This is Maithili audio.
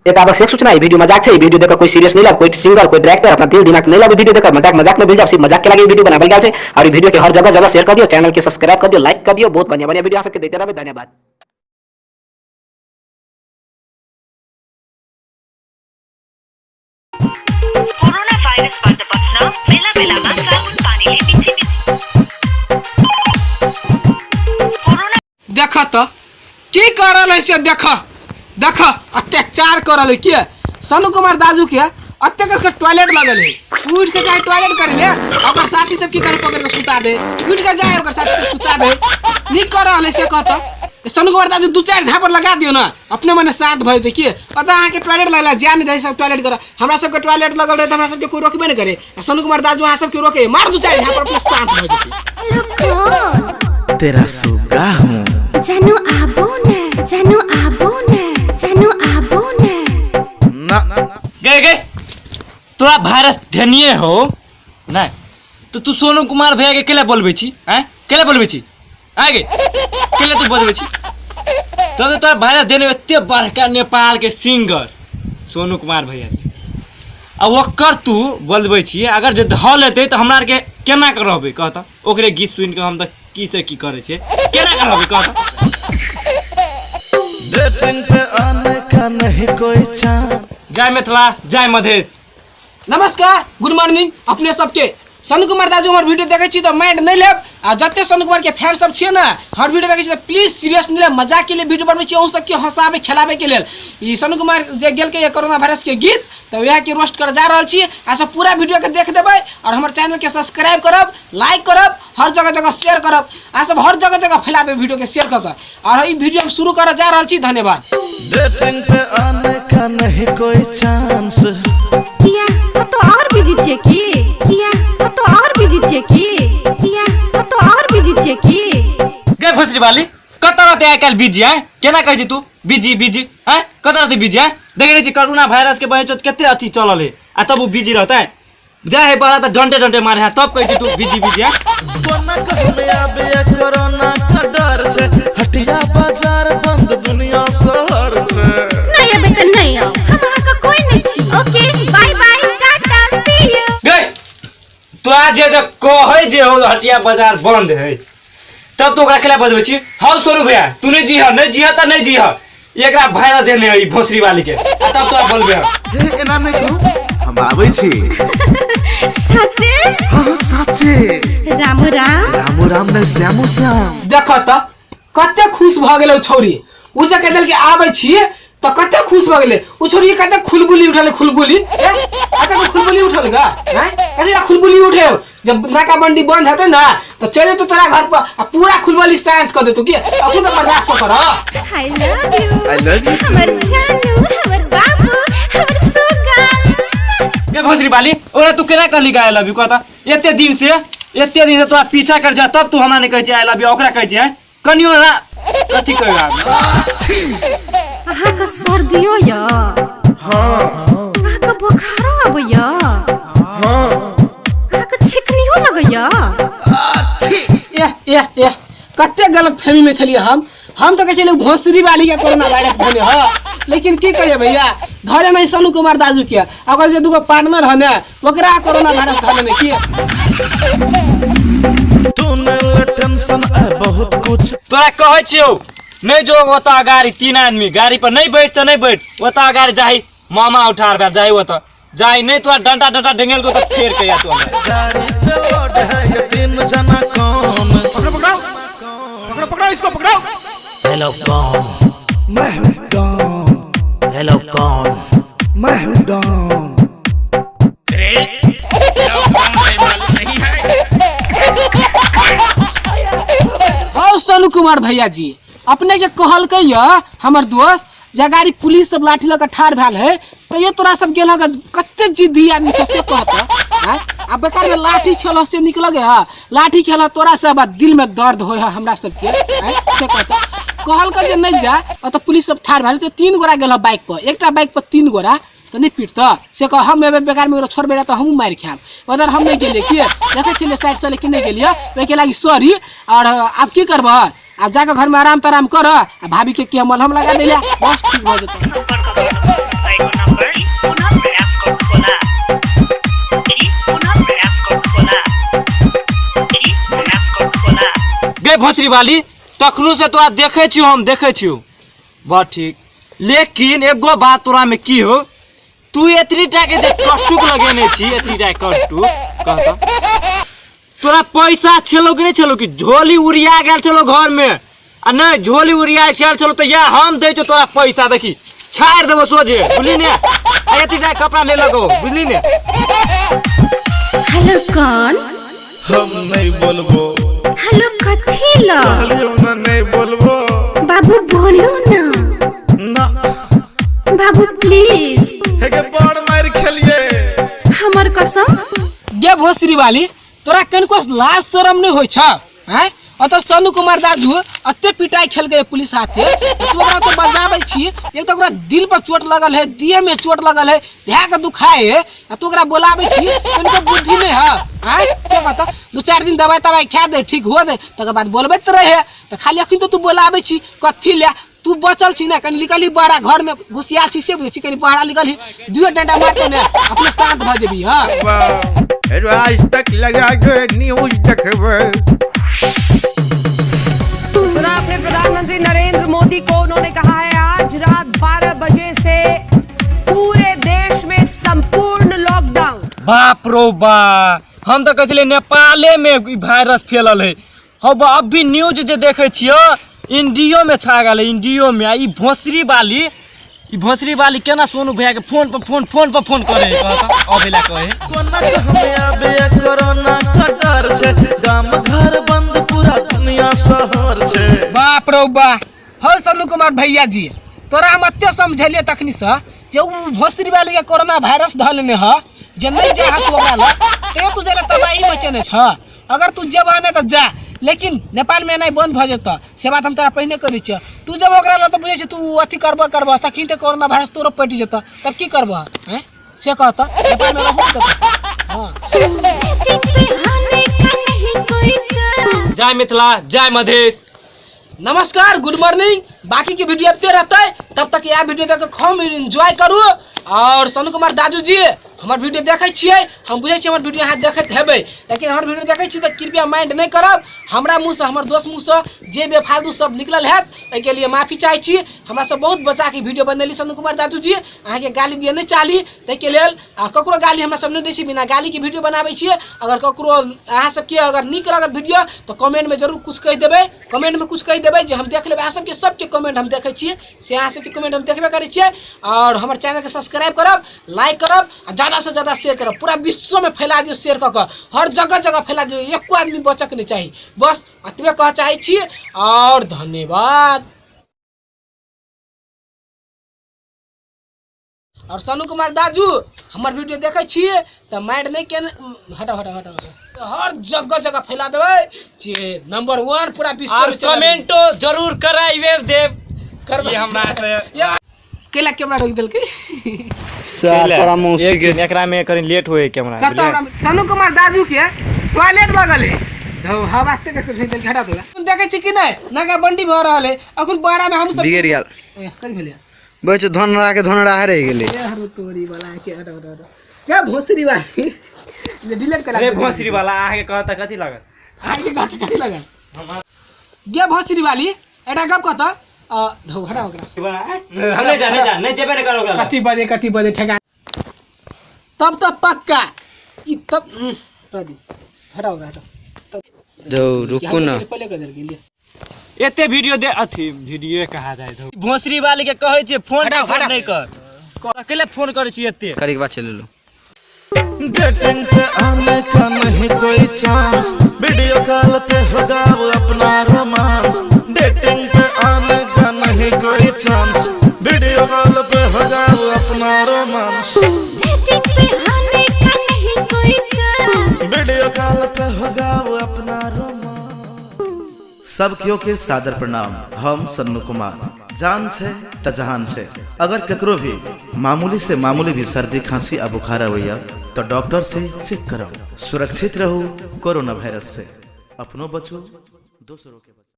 एक आवश्यक सूचना, ई वीडियो मजाक छै। ई वीडियो देखकर कोई सीरियस नहीं लब, कोई सिंगर, कोई डायरेक्टर अपना दिल दिमाग नहीं लब। वीडियो देखकर मजाक मजाक में मिल जाए, सिर्फ मजाक के लगे वीडियो बनावल गेल छै। और ई वीडियो के हर जगह जगह शेयर कर दियो, चैनल के सब्सक्राइब कर दियो, लाइक कर दियो। बहुत बढ़िया बढ़िया वीडियो आ सबके देते रहबे। धन्यवाद। कोरोना भाइरसबाट बच्न बेला बेलामा साबुन पानीले मिची मिची कोरोना देख त की कर रहल है से देख देख, अत्याचार कर रहल है के सनु कुमार दाजू के। अत्ते के टॉयलेट लगल है, उठ के जाए टॉयलेट करे ले, ओकर साथी सब की करे, पकड़ के सुता दे। उठ के जाए, ओकर साथी सब सुता दे। नीक कर रहल है से कहत। सनु कुमार दाजू दू चारि झापड़ लगा दियो ना, अपने मने शांत भऽ जेतै। की पता अहाँके टॉयलेट लगला जाए नहि दै सब टॉयलेट कर। हमरा सबके टॉयलेट लगल रहे तऽ हमरा सबके कोई रोकबे नहि करे, आ सनु कुमार दाजू अहाँ सबके रोके। मार दू चारि झापड़, अपने शांत भऽ जेतै। रुको। तेरा सुगा हूँ। जानू आबो ना, जानू आबो ना, जानू आबो ना। ना। गे गे, तोरा वायरस धनिए हो नहीं तो तू सोनू कुमार भैया के केला बोलबै छी? आँय, केला बोलबै छी? आगे केला तू बजबै छी? तब तोरा वायरस देने एते बड़का नेपाल के सिंगर सोनू कुमार भैया जी, आ ओकर तू बोलबै छी। अगर जे धऽ लेतै तऽ हमरा आरके केना के रहबै कहत? ओकरे गीत सुनि कऽ हम तऽ की से की करै छियै, केना के रहबै कहत? डेटिंग पे आने का नहीं कोई चांस। जय मिथिला, जय मधेश। नमस्कार, गुड मॉर्निंग अपने सबके। सनु कुमार दाजू हमर वीडियो देखै छी तऽ माइंड नहि लेब, आ जते सनु कुमार के फैन सब छियै ने, हर वीडियो देखै छी तऽ प्लीज सीरियस नहि लेब। मजाक के लिए वीडियो बनबै छी, अहूँ सबके हंसाबे खेलाबे के लेल। ई सनु कुमार जे गेलकै कोरोना वायरस के गीत, तऽ वएह के रोस्ट कर जा रहल छी। आ सब पूरा वीडियो के देख देबै और हमर चैनल के सब्सक्राइब करब, लाइक करब, हर जगह जगह शेयर करब, आ सब हर जगह जगह फैला देबै वीडियो के शेयर कऽ कऽ। और ई वीडियो हम शुरू करऽ जा रहल छी। धन्यवाद। डेटिंग पे आने का नहीं कोई चांस। किया कतौ और बिजी छियै की? किया कतौ और बिजी छियै की? किया कतौ और बिजी छियै की? गे भोसड़ी वाली, कतऽ रहतै आइ काल्हि बिजी? आँय, केना कहै छी तू बिजी बिजी? आँय, कतऽ रहतै बिजी? आँय, देखै नहि छी कोरोना वायरस के बहन कते अथी चलल है, आ तब ओ बिजी रहतै? जा है बड़ा तऽ डंटे डंटे मारे है, तब कहै छी तू बिजी बिजी? आँय, कोना कहमे आबे कोरोना का डर छै, हटिया बाजार बंद, दुनिया शहर छै। नहि एबै तऽ नहि आउ, हम अहाँके कोई नहि छी। Okay, bye bye, tata, see you. गे तोरा जे जे कहै जे हो हटिया बाजार बंद है, तब तो ओकरा केला बजबै छी? हौ सोनू भैया, तू नहि जीह, नहि जीह तऽ नहि जीह। एकरा वायरस देने है ई भोसड़ी वाली के, आ तब तोरा बोलबे हम। हे, एना नहि कहू, हम आबै छी। साचे? हाँ, साचे। राम राम। रामो राम नहि, श्यामो श्याम। देख तऽ कते खुश भऽ गेलै ओ छौरी। ओ जे कहि देलकै आबै छी तऽ कते खुश भऽ गेलै ओ छौरी। कते खुलबुली उठल, खुलबुली कते खुलबुली उठल गा। आँय, कथी ला खुलबुली उठे? जब नाकाबंदी बंद हेतै ने तऽ चलि जेतौ तोरा घर पर आ पूरा खुलबुली शांत कऽ देतौ। की अखन तऽ बर्दाश्त कर। I love you. I love you. हमर जानू, हमर बाबू, हमर सुगा। गे भोसड़ी वाली, ओकरा तू केना कहली I love you? कहता एते दिन से, एते दिन से तोरा पीछा कर जा, तब तू हमरा नहि कहै छी I love you, ओकरा कहै छी? आँय, कनियो ना कथी कहै आब? अहाँके सर्दियो यऽ? हाँ। अहाँके बोखारो अबैया? हाँ। अहाँके छिकनियो लगैया? एह एह एह, कते गलत फहमी में छलियै हम। हम तऽ कहै छलियै भोसड़ी वाली के कोरोना वायरस धने ह, लेकिन की कहिए भैया, धरे नहीं सोनू कुमार दाजू के, अगर जे दूगो पार्टनर ह ने, ओकरा कोरोना वायरस धरे नहीं की। तूने ले टेंशन आ बहुत कुछ। तोरा कहै छियौ नहि जो ओतऽ अगाड़ी, तीन आदमी गाड़ी पर नहि बैठ तऽ नहि बैठ ओतऽ अगाड़ी। जाही मामा उठा रुपया, जाही ओतऽ जाही, नहि तोरा डंटा डंटा डेंगेल को तऽ फेर कहिया तू हमरा। गाड़ी पे लोड है ये तीन जना कौन? पकड़ो पकड़ो पकड़ो पकड़ो इसको पकड़ो। हेलो, कौन? मैं हूँ डॉन। हेलो, कौन? मैं हूँ डॉन। हौ सोनू कुमार भैया जी, अपने के कहलकै यऽ हमर दोस्त जे गाड़ी पुलिस सब लाठी लऽ कऽ ठाढ़ भेल है, तैयो तोरा सब गेल हँ। कते जिद्दी आदमी छै से कहत। आँय, आ बेकार में लाठी खेल से निक लगे है? लाठी खेल तोरा सब आ दिल में दर्द होय है हमरा सबके। आँय, से कहत। कहलकै जे नहि जा ओतऽ, पुलिस सब ठाढ़ भेल, तऽ तीन गोरा गेल हँ बाइक पर। एकटा बाइक पर तीन गोरा तऽ नहि पीटत से कह? हम एबै बेकार में छोड़बै तऽ हमहूँ मारि खायब। उधर हम नहि गेलियै। की देखै छलियै साइड चले कि नहि गेलियै, ओहिके लागि सॉरी। आओर आब की करबह? आब जाकऽ घरमे आराम ताराम कर आ भाभीके के मलहम लगा दैला, बस ठीक भऽ जेतौ। सम्पर्क गर्नुभएको भोसरी वाली तखनो से तोरा देखै छियौ, हम देखै छियौ बड़ ठीक। लेकिन एगो बात तोरा में की हो, तू एतनी टा के जे कस्टूक लगेने छी, एतनी टा के कस्टूक कहता तोरा पैसा छेलो कि नहीं छेलो कि झोली उड़िया गेल छेलो घर में, आ नहीं झोली उड़िया छेल छेलो तो या हम दै छौ तोरा पैसा, देखी छाड़ि देबो सोझे, बुझली ने? आ एतनी टा के कपड़ा ले लगो, बुझली ने? हेलो कौन? हम नहीं बोलबो। हेलो कथी ला? कहलियौ ना नहीं बोलबो। बाबू बोलो ना। ना बाबू प्लीज। हे के बड़ मार खेलिए हमर कसम। गे भोसरी वाली तोरा कनिको लाज शरम नहीं होइ छ हैं? अतः सोनू कुमार दादू अते पिटाई खेलकै पुलिस हाथे, तू ओकरा तो बजाबै छी, एक तो ओकरा दिल पर चोट लगल है, देह में चोट लगल है, ध्या के दुखाए है, आ तू ओकरा बोलाबै छी, कनिको बुद्धि नहीं है हैं? से कहता दू चार दिन दवाई तवाई खा दे, ठीक हो दे, तकर बाद बोलबैत रहे, तऽ खाली अखन तो तू बोलाबै छी कथी ले? तू बचल छी ना, कनि निकलही बड़ा घर में घुसियाल छी से बुझै छी, कनि बहरा निकलही दुए डंडा मारतौ ने अपने शांत भऽ जेबही। हाँ आज तक लगा के न्यूज देखबै। सुना आपने प्रधानमंत्री नरेंद्र मोदी को, उन्होंने कहा है आज रात 12 बजे से पूरे देश में संपूर्ण लॉकडाउन। बाप रो बा, हम तो कहै छलियै नेपाले में ई वायरस फैलल है, हौ बा अब भी न्यूज जे देखै छियै इंडियो में छा गेलै, इंडियो में। आ ई भोसरी वाली, ई भोसरी वाली केना सोनू भैया के फोन पर फोन, फोन पर फोन करे है, कहता अबे ला कहे। कोना हमें आबे कोरोना का डर छे, गाम घर बंद पूरा दुनिया शहर छे। बाप रो बा, हौ सोनू कुमार भैया जी तोरा हम अते समझलिए तखनी से जे उ भोसरी वाली के कोरोना वायरस धऽ लेने ह, जे नहीं जा तू ओकरा लग ते तू जेला तबाही मचेने छ। अगर तू जेबह नहि तऽ जा, लेकिन नेपाल में एनाइ बंद भऽ जेतऽ, से बात हम तोरा पहिने करै छियौ। तू जब ओकरा लग तऽ बुझै छी तू अथी करबह करबह, तखन तऽ कोरोना वायरस तोरो पटि जेतऽ, तब की करबह हैं? से कहतऽ नेपाल में रहू देतऽ। हाँ जय मिथिला, जय मधेश। नमस्कार, गुड मॉर्निंग। बाकी के वीडियो आबिते रहतै, तब तक यह वीडियो देख के खूब एंजॉय करू। और सोनू कुमार दादू जी हमर वीडियो देखै छियै, हम बुझै छियै हमर वीडियो अहाँ देखैत हेबै, लेकिन हमर वीडियो देखै छी तऽ कृपया माइंड नहि करब, हमरा मुँहसँ हमर दोस्त मुँहसँ जे बेफालतू सब निकलल हैत एहिके लिए माफी चाहै छी। हमरा सब बहुत बचाके वीडियो बनेली सोनू कुमार दादू जी, अहाँके गाली दिअ नहि चाहली ताहिके लेल, आ ककरो गाली हमरा सब नहि दै छी, बिना गालीके वीडियो बनाबै छियै। अगर ककरो अहाँ सबके अगर नीक लागत वीडियो तऽ कमेंटमे जरूर कुछ कहि देबै, कमेंटमे कुछ कहि देबै जे हम देख लेबै। अहाँ सबके सबके कमेंट हम देखै छियै, से अहाँ सबके कमेंट हम देखबे करै छियै। और हमर चैनलके सब्सक्राइब करब, लाइक करब आ ज़्यादा से ज़्यादा शेयर करब, पूरा विश्व में फैला दियौ, शेयर कऽ कऽ हर जगह जगह फैला दियौ, एको आदमी बचक नहीं चाही। बस एतबे कह चाहै छी और धन्यवाद। और सोनू कुमार दाजू हमर वीडियो देखै छियै तऽ माइंड नहि केने, हटाउ हटाउ हटाउ, हर जगह जगह फैला देबै जे नंबर 1 पूरा विश्व और में चला देबै। कमेंटो जरूर कराइबे देब करबै। ई हमरा से केला कैमरा रोक देलकै सर तोरा मौसी के एकरा में कनी लेट होए कैमरा। कतौ हमरा सोनू कुमार दाजू के टॉयलेट लगल है, हवा ते के भेज देलकै, हटा देला। देखै छी कि नहि नाका बंडी भऽ रहल है अखन बारा में हम सब बिगड़ गेल। कथी भेलै? बच धनरा के धनरा रहि गेलै। ए हरो तोरी वाला के हटा हटा हटा क्या भोसरी वाली जे डिलीट करा रे भोसरी वाला अहाँ के कहता कथी लागत? अहाँ के कहता कथी लागत? गे भोसरी वाली एटा गप कहता धौ हटा ओकरा। हम नहीं जा, नहीं जा, नहीं जेबे नहीं करो ओकरा। कथी बजे ठेका तब तो पक्का ई तब प्रदीप हटा ओकरा हटा। धौ रुकू ना, पहिले कह देलकै लिए एते वीडियो दे अथी वीडियो कहा जाय धौ। भोसरी वाली के कहै छै फोन हटाउ, नहीं कर, अकेले फोन करै छी एते करीक बात चलि लो। डेटिंग पे आने का नहीं कोई चांस, वीडियो कॉल पे होगा वो अपना रोमांस। डेटिंग पे आने का नहीं कोई चांस, वीडियो कॉल पे होगा वो अपना रोमांस। डेटिंग पे आने का नहीं कोई चांस, वीडियो कॉल पे होगा वो अपना रोमांस। सब क्यों के सादर प्रणाम, हम सन्नू कुमार। जान छे त जहान छे। अगर ककरो भी मामूली से मामूली भी सर्दी खांसी आ बुखार आबैया तो डॉक्टर से चेक कराओ। सुरक्षित रहो कोरोना वायरस से, अपनो बचो दोसरों के बचाओ।